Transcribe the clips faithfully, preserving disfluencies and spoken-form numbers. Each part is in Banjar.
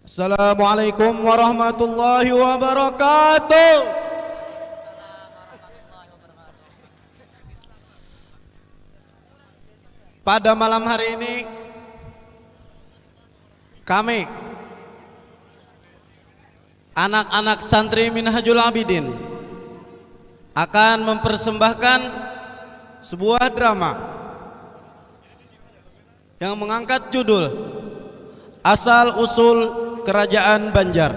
Assalamualaikum warahmatullahi wabarakatuh. Pada malam hari ini, kami, anak-anak santri Minhajul Abidin, akan mempersembahkan sebuah drama yang mengangkat judul Asal Usul Kerajaan Banjar.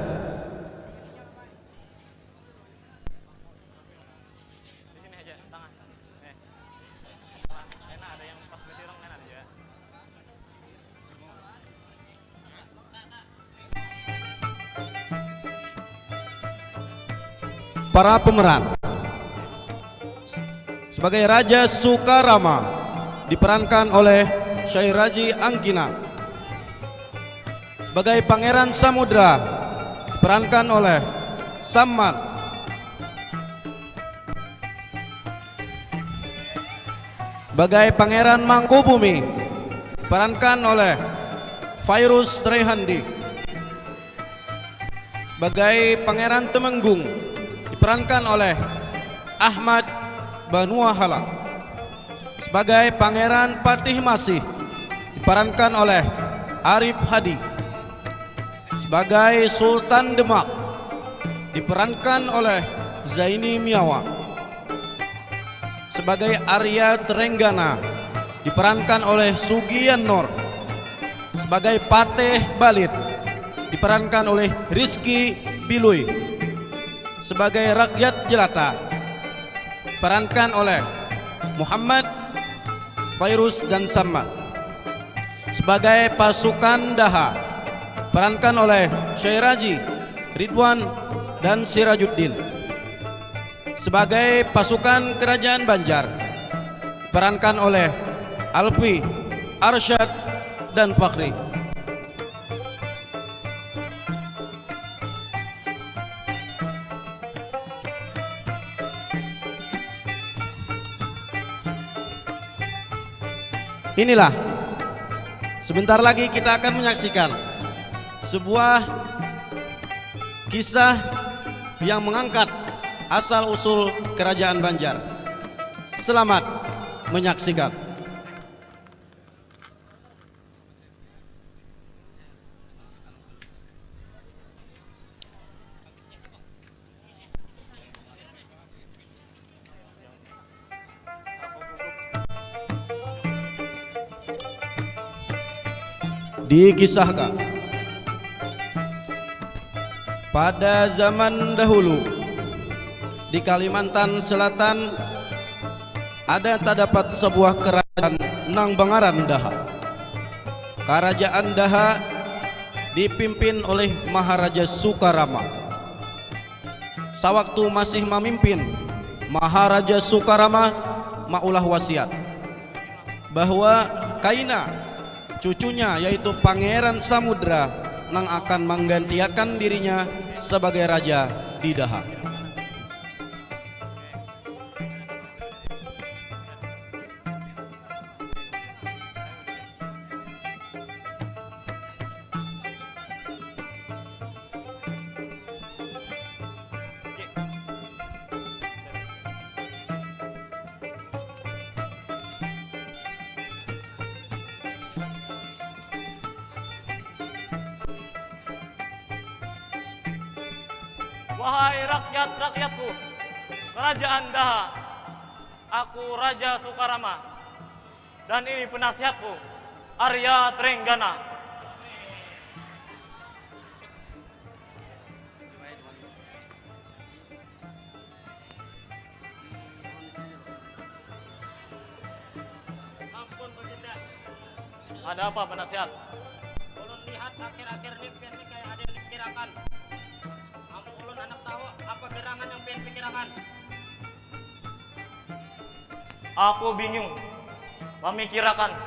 Para pemeran. Sebagai Raja Sukarama diperankan oleh Syairaji Anggina. Sebagai Pangeran Samudra diperankan oleh Samad. Sebagai Pangeran Mangkubumi diperankan oleh Fairuz Rehandi. Sebagai Pangeran Temenggung diperankan oleh Ahmad Banua Halal. Sebagai Pangeran Patih Masih diperankan oleh Arif Hadi. Sebagai Sultan Demak diperankan oleh Zaini Miawa. Sebagai Arya Trenggana diperankan oleh Sugian Nur. Sebagai Patih Balit diperankan oleh Rizky Bilui. Sebagai Rakyat Jelata diperankan oleh Muhammad, Fairuz, dan Samad. Sebagai Pasukan Daha diperankan oleh Syairaji, Ridwan, dan Sirajuddin. Sebagai Pasukan Kerajaan Banjar diperankan oleh Alfi, Arsyad, dan Fakhri. Inilah, sebentar lagi kita akan menyaksikan sebuah kisah yang mengangkat asal-usul Kerajaan Banjar. Selamat menyaksikan. Dikisahkan, pada zaman dahulu, di Kalimantan Selatan, ada tadapat sebuah kerajaan nang bangaran Daha. Karajaan Daha dipimpin oleh Maharaja Sukarama. Sawaktu masih mamimpin, Maharaja Sukarama maulah wasiat bahwa kaina cucunya, yaitu Pangeran Samudra, nang akan manggantiakan dirinya sabagai raja di Daha. Wahai rakyat-rakyatku, kerajaan Daha, aku Raja Sukarama, dan ini penasihatku, Arya Trenggana. Ampun, Baginda. Ada apa, penasihat? Ulun lihat akhir-akhir ni pian ni kaya ada yang dipikirakan. Amun ulun handak tahu apa gerangan yang pian pikirakan. Aku bingung mamikirakan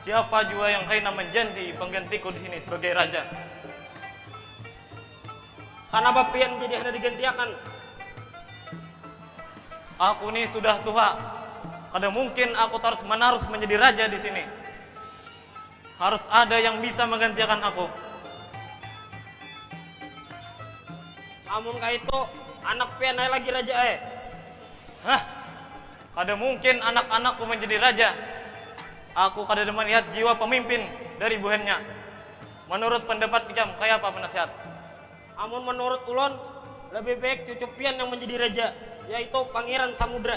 siapa jua yang kaina manjadi panggantiku di sini sebagai raja. Kanapa pian jadi handak digantiakan? Aku ni sudah tuha, kada mungkin aku tarus-manarus manjadi raja di sini. Harus ada yang bisa manggantiakan aku. Amun kaitu, anak pian ai lagi raja ai. Hah? Kada mungkin anak-anakku manjadi raja. Aku kadada malihat jiwa pamimpin dari buhannya. Manurut pandapat ikam, kayapa, panasihat? Amun manurut ulun, labih baik cucu pian nang manjadi raja, yaitu Pangiran Samudra.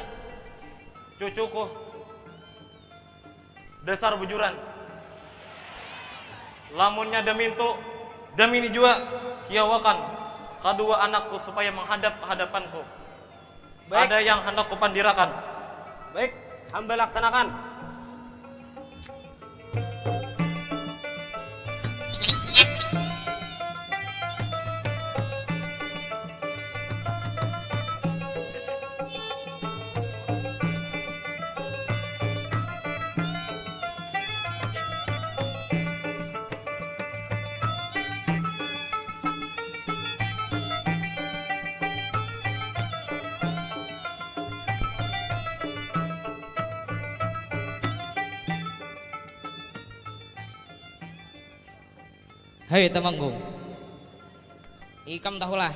Cucuku. Dasar bujuran. Lamunnya damintu, damini jua kiawakan kadua anakku supaya manghadap ka hadapanku. Baik. Ada yang handak kupandirakan. Baik, hamba laksanakan. Hei, Temenggung. Ikam tahulah,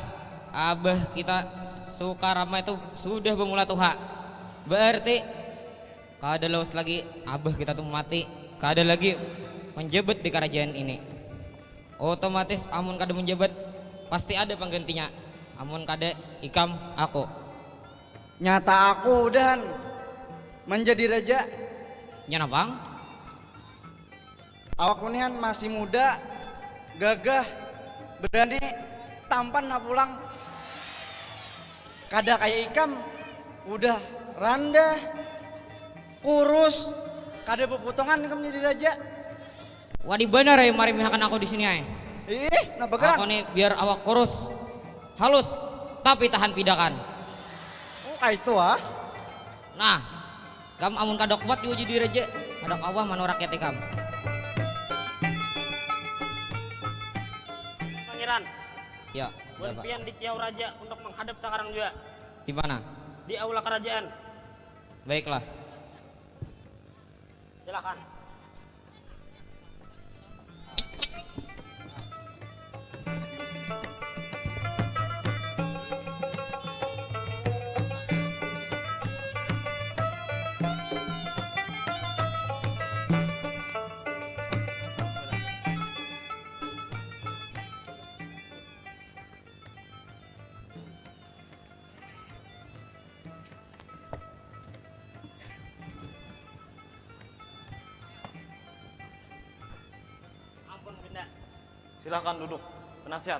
abah kita Sukarama itu sudah bamula tuha. Berarti kada lawas lagi abah kita tu mati, kada lagi manjabat di karajaan ini. Otomatis amun kada manjabat, pasti ada panggantinya. Amun kada ikam, aku. Nyata aku udahan manjadi raja. Nya napang? Awak kunihan masih muda, gagah, berani, tampan ha pulang. Kada kaya ikam, udah randah, kurus, kada beputongan ikam jadi raja. Wani banar ai marimihakan aku di sini ai. Ih, napa gerang? Aku ni biar awak kurus, halus, tapi tahan pidakan. Oh, kaitu ah. Nah, kam amun kada kuat jua jadi raja, kada kawa manu rakyat ikam. Pangeran. Ya, buhan pian dikiau raja untuk menghadap sakarang jua. Di mana? Di aula kerajaan. Baiklah. Silakan. Ampun, Bunda. Silakan duduk, penasihat.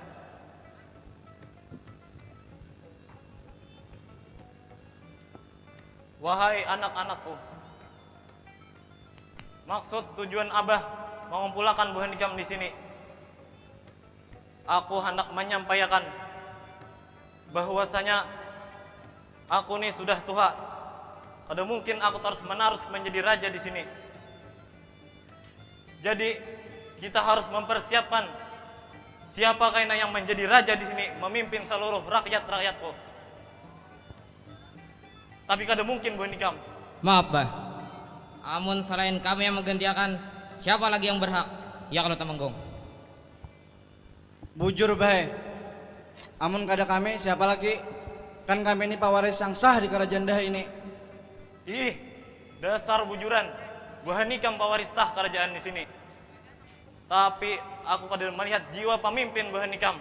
Wahai anak-anakku, maksud tujuan Abah mangumpulakan buhan ikam di sini, aku handak manyampaiakan bahwasanya aku ni sudah tuha. Kada mungkin aku tarus-manarus manjadi raja di sini. Jadi, kita harus mempersiapkan siapa kaina yang manjadi raja di sini, mamimpin saluruh rakyat-rakyatku. Tapi kada mungkin buhan ikam. Maaf, Bah. Amun salain kami yang manggantiakan, siapa lagi yang berhak? Ya kalo, Temenggung? Bujur, Bah ai. Amun kada kami, siapa lagi? Kan kami ni pawaris yang sah di karajaan dah ini. Ih, dasar bujuran. Buhan ikam pawaris sah karajaan di sini. Tapi, aku kada malihat jiwa pamimpin buhan ikam.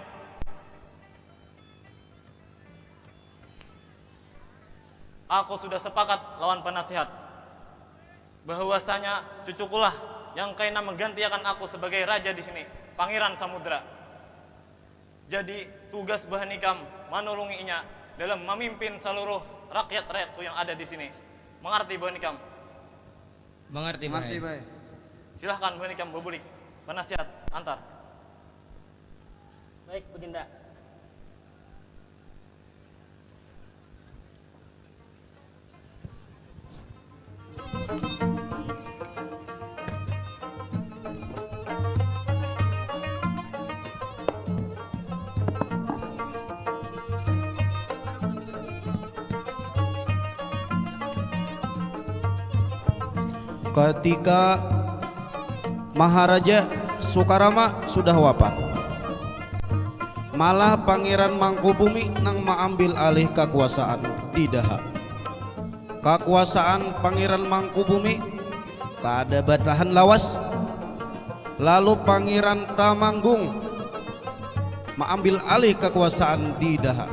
Aku sudah sepakat lawan panasihat bahwasanya cucukulah yang kaina manggantiakan aku sebagai raja di sini, Pangeran Samudra. Jadi, tugas buhan ikam manulungi inya dalam mamimpin saluruh rakyat-rakyatku yang ada di sini. Mangarti buhan ikam? Mangarti, Bah ai. Mangarti, Bah ai. Silahkan buhan ikam babulik. Panasihat, antar. Baik, Baginda. Katika Maharaja Sukarama sudah wafat, Malah Pangeran Mangkubumi nang maambil alih kakuasaan di Daha. Kakuasaan Pangeran Mangkubumi kada batahan lawas, lalu Pangeran Tamanggung maambil alih kakuasaan di Daha.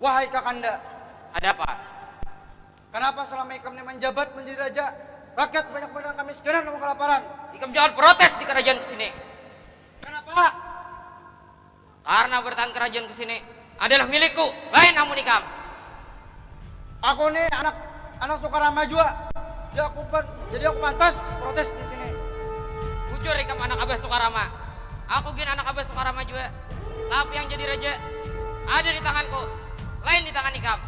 Wahai Kakanda, ada apa? Kanapa salama ikam ni manjabat manjadi raja, rakyat banyak banar kamiskinan lawan kalaparan? Ikam jangan protes di karajaanku sini. Kanapa? Karna barataan karajaanku sini adalah milikku, lain amun ikam. Aku ni anak, anak Sukarama jua. Jadi aku pan, jadi aku pantas protes di sini. Bujur ikam anak Abah Sukarama. Aku gin anak Abah Sukarama jua. Tapi yang jadi raja ada di tanganku, lain di tangan ikam.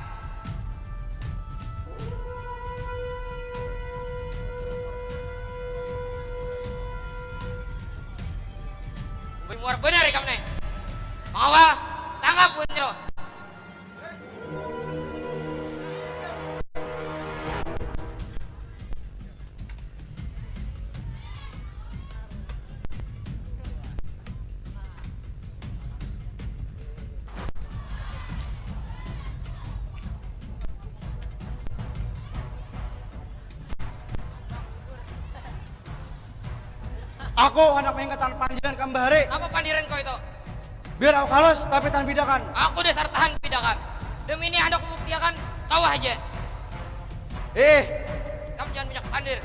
Beri muar banar ikam ni. Mangawal, tangkap buhannya. Aku handak maingatan pandiran kambahari. Apa pandiran kau itu? Biar aku kalas, tapi tahan pidakan. Aku dasar tahan pidakan. Demi ini handak kubuktiakan, kawa haja. Ih. Kamu jangan banyak pandir.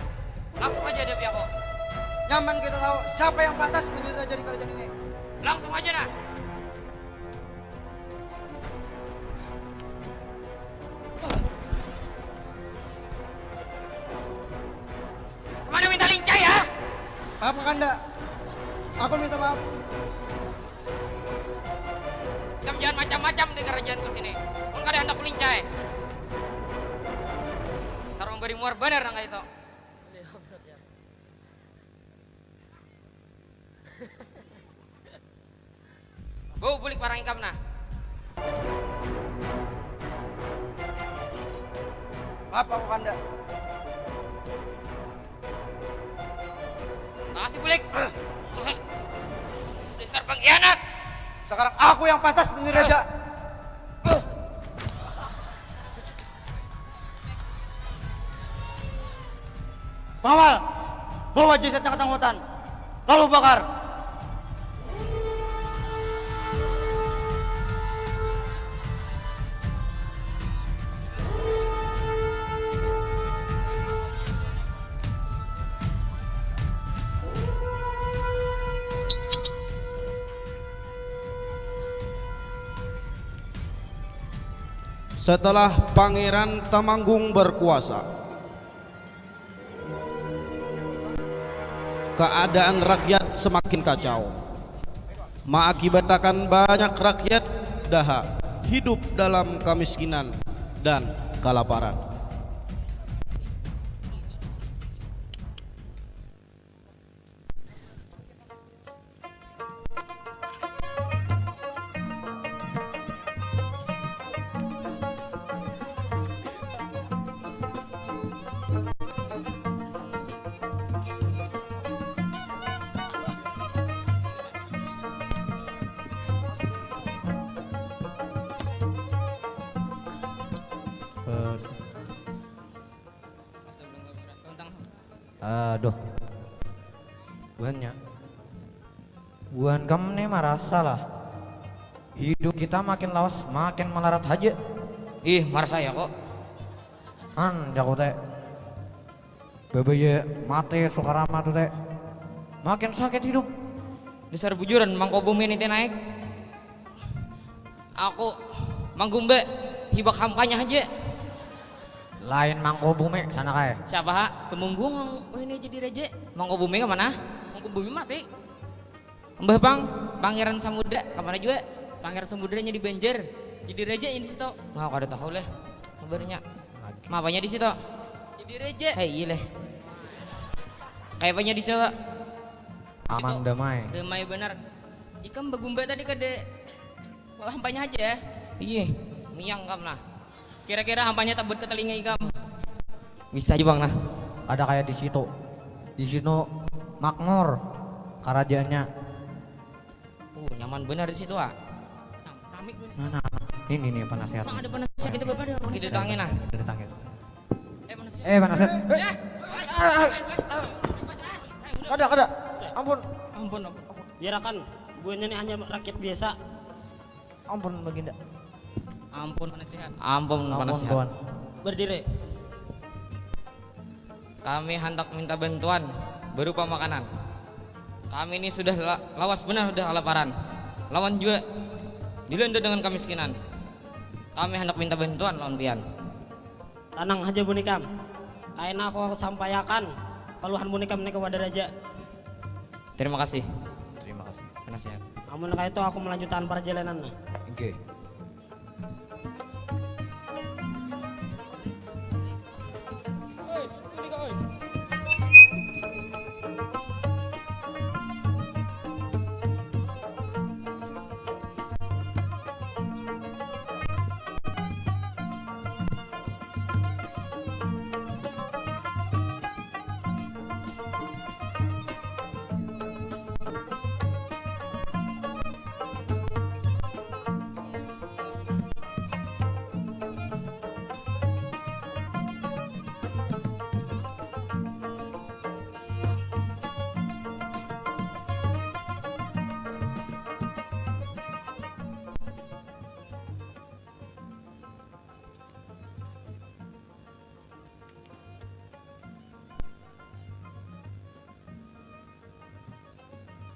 Langsung haja hadapi aku. Nyaman kita tahu siapa yang pantas menjadi raja di kerajaan ini. Langsung aja nah. Kemana minta lincah ya? Maaf Kakanda. Aku minta maaf. Ikam jangan macam-macam di karajaanku sini. Mun kada handak kulincai. Dasar memberi muar banar nang kaya itu. Bau bulik parang ikam nah. Maaf aku Kakanda. Kasih bulik. Dasar pengkhianat. Sekarang aku yang pantas menjadi raja. Pengawal, bawa jasadnya ke tangkutan, lalu bakar. Setelah Pangeran Temanggung berkuasa, keadaan rakyat semakin kacau, mengakibatkan banyak rakyat Daha hidup dalam kemiskinan dan kelaparan. Aduh. Buhannya. Buhan kam ni marasa lah. Hidup kita makin lawas, makin malarat haja. Ih, marasa ya kok. Han, jaku te. Babaya mati Sukarama tu te. Makin sakit hidup. Dasar bujuran mangko bumi niti naik. Aku manggumba hibak hampanya haja. Lain mangko bumi sana kai. Siapa ha? Temunggung wahini jadi raja. Mangko bumi kemana? Mangko bumi mati. Mbah pang, Pangeran Samudra kemana jua? Pangeran Samudra nya di Banjar jadi raja nya di situ. Nah, kada tahu leh. Kabarnya? Lagi. Mapanya di situ? Jadi raja. Hei, iya leh. Kayak apanya di situ? Aman, damai. Damai benar. Ikam bagumba tadi kada hampanya aja. Iya, miang kam nah. Kira-kira hampanya tabut ke telinga ikam. Bisa aja bang nah. Ada kayak di situ. Di situ makmur kerajaannya. Uh, nyaman benar di situ ah. Rami benar. Nah, nah, nah. Ini nih penasihat. Nah, ada penasihat itu bapak ada. Kita datangin nah. Kita datangin. Eh, penasihat. Eh, penasihat. Eh. Kada, kada. Ampun. Ampun, ampun. Biarakan buhannya ini hanya rakyat biasa. Ampun, Baginda. Ampun, penasihat. Ampun, ampun, penasihat. Tuan. Berdiri. Kami handak minta bantuan berupa makanan. Kami ini sudah la- lawas benar, sudah kelaparan. Lawan jua dilanda dengan kemiskinan. Kami handak minta bantuan lawan pian. Tanang haja bunikam. Kaina aku, aku sampaiakan kaluhan bunikam ni kepada raja. Terima kasih. Terima kasih. Penasihat. Amun kaitu aku melanjutkan perjalanan nah. Oke.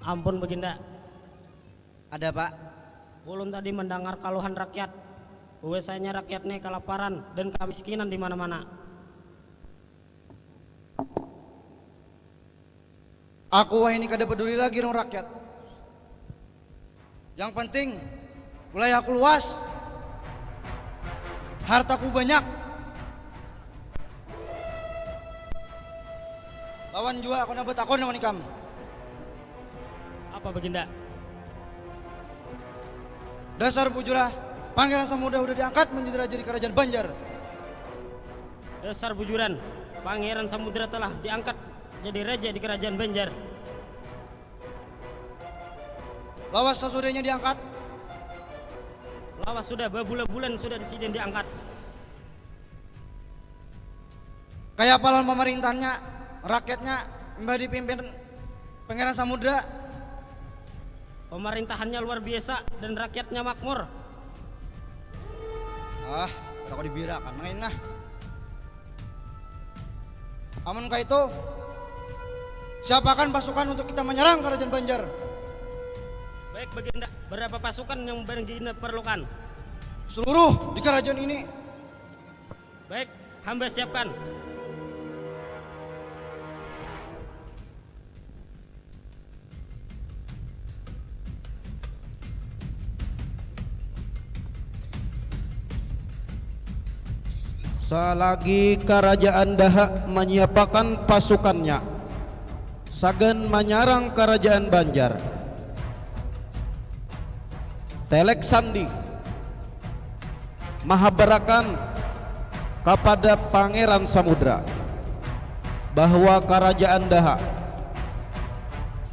Ampun, Baginda. Ada apa? Ulun tadi mendengar kaluhan rakyat, bahwasanya rakyat ni kalaparan dan kamiskinan di mana-mana. Aku wahini kada peduli lagi dong rakyat. Yang penting, wilayahku luas, hartaku banyak. Lawan jua aku nang batakun lawan ikam. Apa, Baginda? Dasar bujurah, Pangeran Samudra sudah diangkat menjadi raja di Kerajaan Banjar. Dasar bujuran, Pangeran Samudra telah diangkat jadi raja di Kerajaan Banjar. Lawas sasudahnya diangkat. Lawas sudah, babulan-bulan sudah sidin diangkat. Kaya apa lawan pemerintahnya, rakyatnya, imbah dipimpin Pangeran Samudra? Pemerintahannya luar biasa dan rakyatnya makmur. Ah, kada kau dibirakan nang ini nah. Amun kaitu, siapakan pasukan untuk kita menyerang Kerajaan Banjar. Baik, Baginda. Berapa pasukan yang Baginda perlukan? Seluruh di kerajaan ini. Baik, hamba siapkan. Salagi Karajaan Daha manyiapakan pasukannya, sagan manyarang Karajaan Banjar, Telek Sandi mahabarakan kapada Pangeran Samudra bahwa Karajaan Daha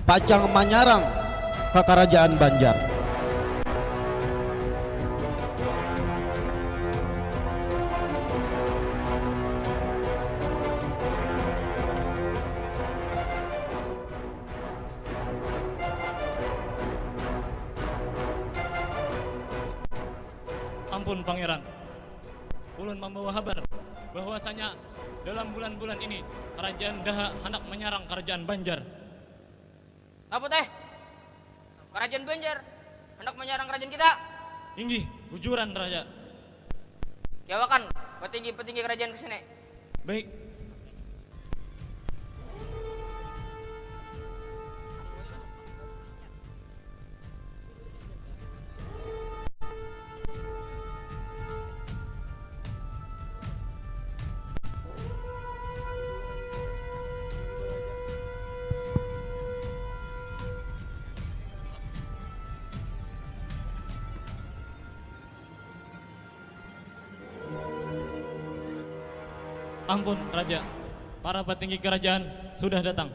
pacang manyarang ka Karajaan Banjar. Ampun, Pangeran. Ulun mambawa habar bahwasanya dalam bulan-bulan ini Karajaan Daha handak manyarang Karajaan Banjar. Napa teh? Karajaan Banjar handak manyarang karajaan kita? Inggih, bujuran, Raja. Kiawakan patinggi-patinggi karajaan ke sini. Baik. Ampun, Raja. Para petinggi kerajaan sudah datang.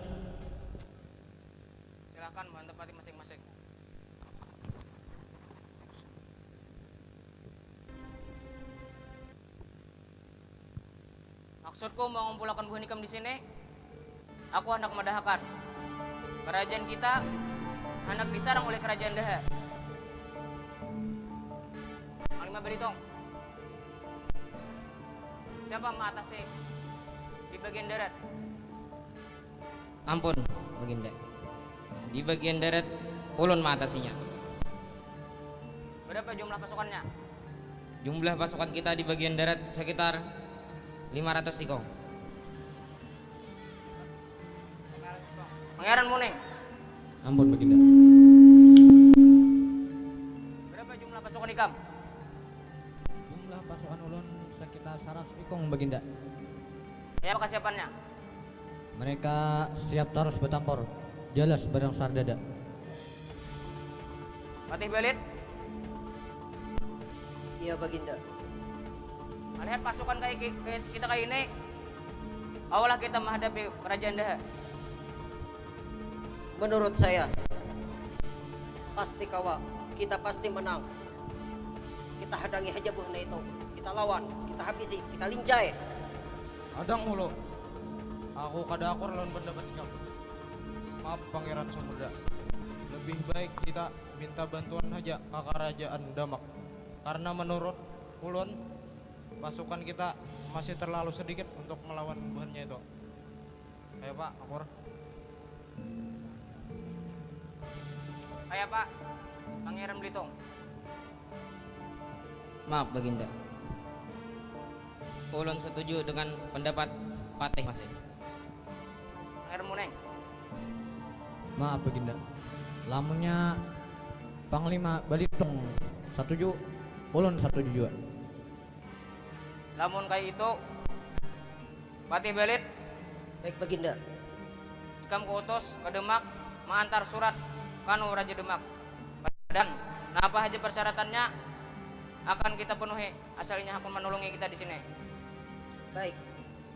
Silahkan mantapati masing-masing. Maksudku mangumpulakan buhan ikam di sini, aku handak madahakan, kerajaan kita handak disarang ulih kerajaan Daha. Panglima Balitung, siapa maatasi di bagian darat? Ampun, Baginda. Di bagian darat, ulun maatasinya. Berapa jumlah pasukannya? Jumlah pasukan kita di bagian darat sekitar lima ratus ikung. Pangeran Muning. Ampun, Baginda. Berapa jumlah pasukan ikam? Jumlah pasukan ulun sekitar saratus ikung, Baginda. Kaya apa kasiapannya? Mereka siap tarus batampur, jalas barang sardada. Patih Balit? Iya, Baginda. Malihat pasukan kaya ki-, kaya kita kaya ini, kawalah kita mahadapi Kerajaan Daha? Menurut saya, pasti kawa. Kita pasti menang. Kita hadangi haja buhannya itu. Kita lawan, kita habisi, kita lincai. Hadang Hulu, aku kada akur lawan pendapat ikam. Maaf, Pangeran Samudra. Lebih baik kita minta bantuan haja ka Karajaan Damak. Karena menurut ulun, pasukan kita masih terlalu sedikit untuk melawan buhannya itu. Kaya apa, akur? Kaya apa, Pangeran Belitung? Maaf, Baginda. Ulun setuju dengan pendapat Patih Masih. Pangeran Muneng. Maaf, Baginda. Lamunnya Panglima Balitung satuju, ulun satuju jua. Lamun kaya itu, Patih Balit. Baik, Baginda. Ikam kuutus ka Demak maantar surat kanu Raja Demak. Padahan, napa haja persyaratannya akan kita penuhi, asal inya hakun manulungi kita di sini. Baik,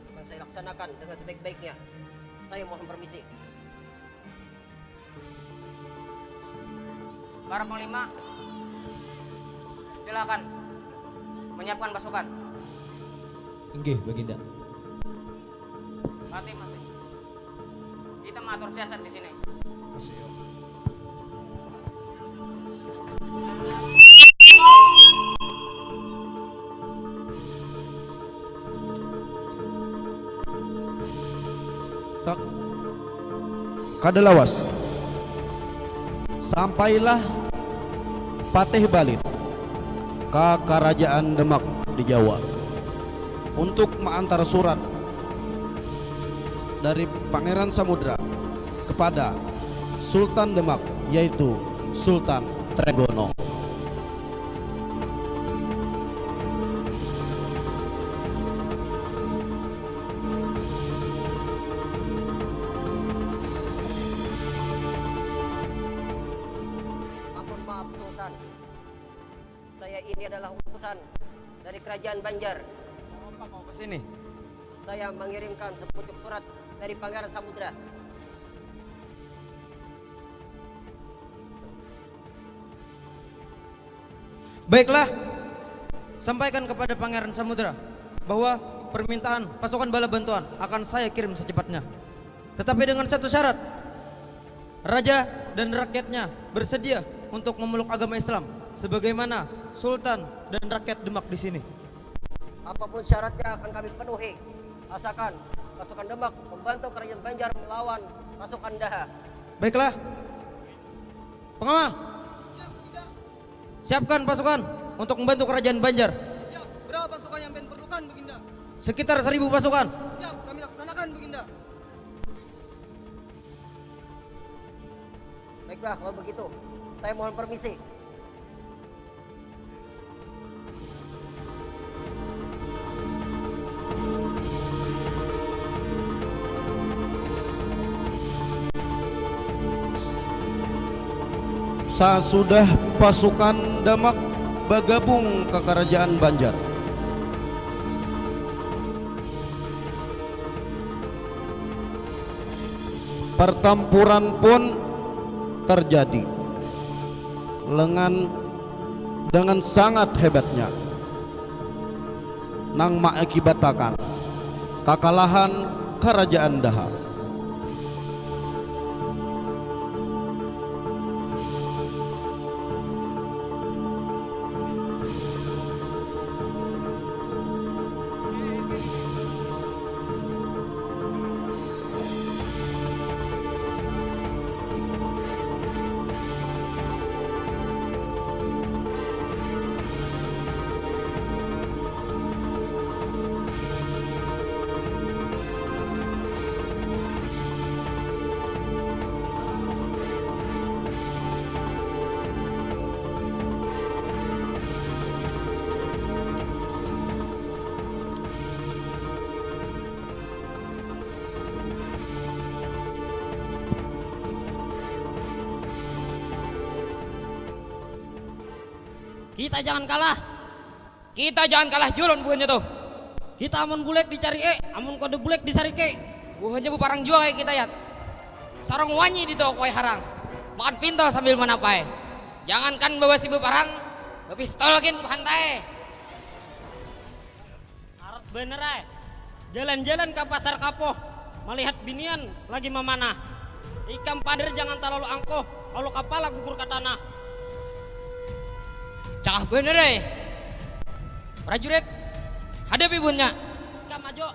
akan saya laksanakan dengan sebaik-baiknya. Saya mohon permisi. Para panglima, silakan menyiapkan pasukan. Inggih, Baginda. Patih Masih. Kita mengatur siasat di sini. Masih, yo. Tak kada lawas, sampailah Patih Balit ka Karajaan Demak di Jawa untuk maantar surat dari Pangeran Samudra kepada Sultan Demak, yaitu Sultan Trenggono. Ampun, maaf, Sultan. Saya ini adalah utusan dari Kerajaan Banjar. Mau apa kau ke sini? Saya mengirimkan sepucuk surat dari Pangeran Samudra. Baiklah, sampaikan kepada Pangeran Samudra bahwa permintaan pasukan bala bantuan akan saya kirim secepatnya. Tetapi dengan satu syarat, raja dan rakyatnya bersedia untuk memeluk agama Islam sebagaimana Sultan dan rakyat Demak di sini. Apapun syaratnya akan kami penuhi, asalkan pasukan Demak membantu Kerajaan Banjar melawan pasukan Daha. Baiklah. Pengawal, siapkan pasukan untuk membantu Kerajaan Banjar. Siap. Berapa pasukan yang pian perlukan, Baginda? Sekitar seribu pasukan. Siap, kami laksanakan, Baginda. Baiklah, kalau begitu, saya mohon permisi. Sasudah pasukan Damak bagabung ka Karajaan Banjar, Pertempuran pun terjadi lengan dengan sangat hebatnya nang maakibatakan kakalahan Karajaan Daha. Kita jangan kalah. Kita jangan kalah jua lawan buhannya tuh. Kita amun bulek dicari e, amun kada bulek disariki. Buhannya buparang jua kayak kita, Yat. Sarung wanyi di toko kue harang. Makan pintol sambil manapai. Jangankan bawa si buparang, bapistol gin kuhantai. Harat banar ai. Jalan-jalan ka pasar kapoh, malihat binian lagi mamanah. Ikam pander jangan talalu angkuh, kalu kapala gugur ka tanah. Cakah banar ai. Prajurit, hadapi buhannya. Ikam maju.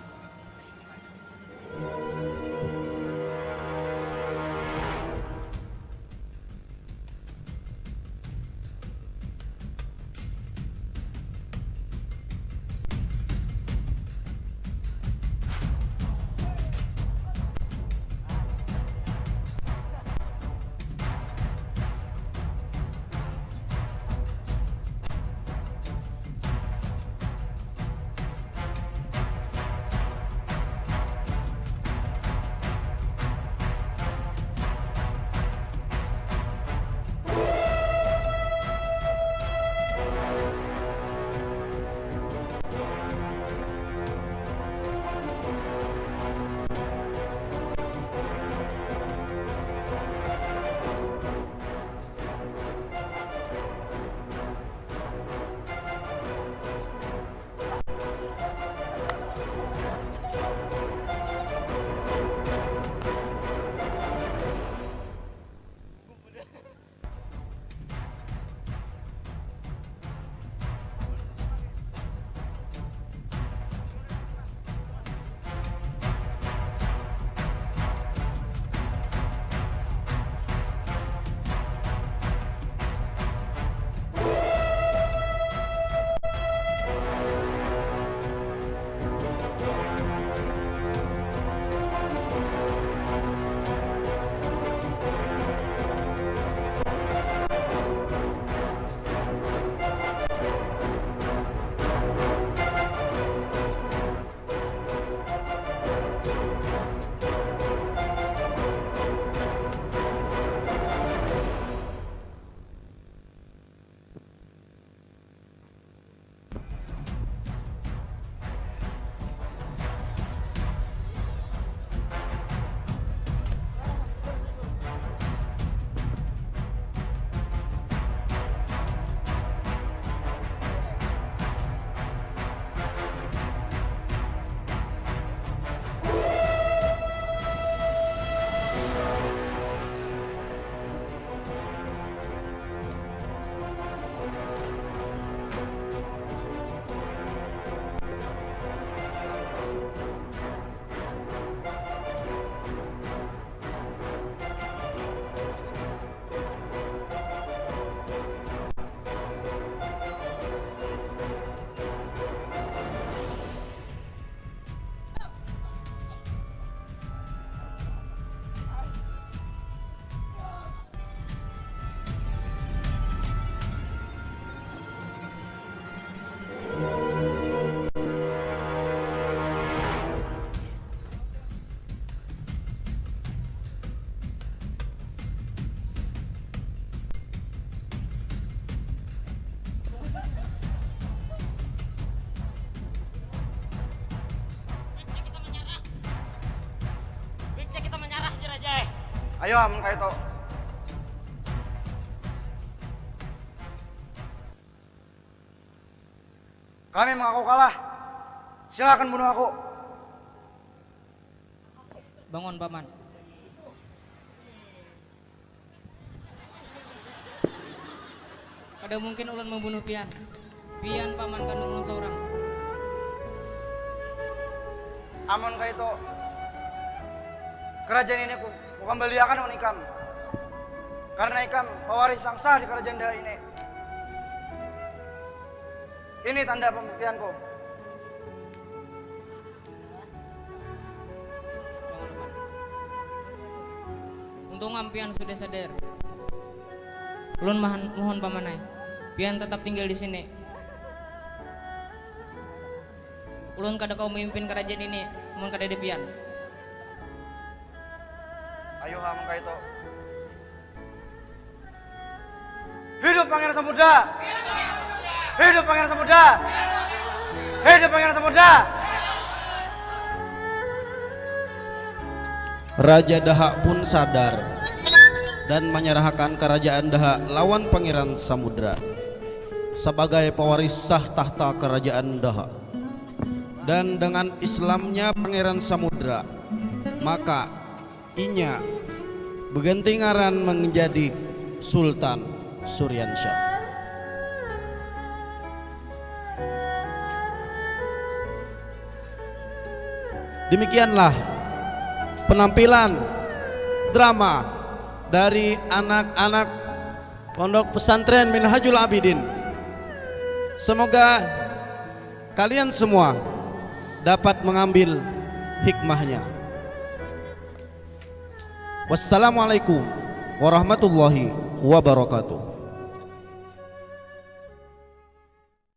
Ayo, amun kaitu. Kami mengaku kalah. Silakan bunuh aku. Bangun, Paman. Kada mungkin ulun membunuh pian. Pian paman kandung ulun seorang. Amun kaitu, kerajaan ini ku, kukambaliakan wan ikam. Karena ikam pewaris yang sah di kerajaan Daha ini. Ini tanda pembuktianku. Untung am pian sudah sadar. Ulun mahan, mohon paman ai, pian tatap tinggal di sini. Ulun kada kawa mamimpin karajaan ini mun kadada pian. Ayuha mun kaitu. Hidup Pangeran Samudra! Hidup Pangeran Samudra! Hidup Pangeran Samudra! Raja Daha pun sadar dan manyarahakan karajaan Daha lawan Pangeran Samudra sabagai pawaris sah tahta karajaan Daha. Dan dengan Islamnya Pangeran Samudra, maka inya beganti ngaran menjadi Sultan Suryansyah. Demikianlah penampilan drama dari anak-anak Pondok Pesantren Minhajul Abidin. Semoga kalian semua dapat mengambil hikmahnya. Wassalamualaikum warahmatullahi wabarakatuh.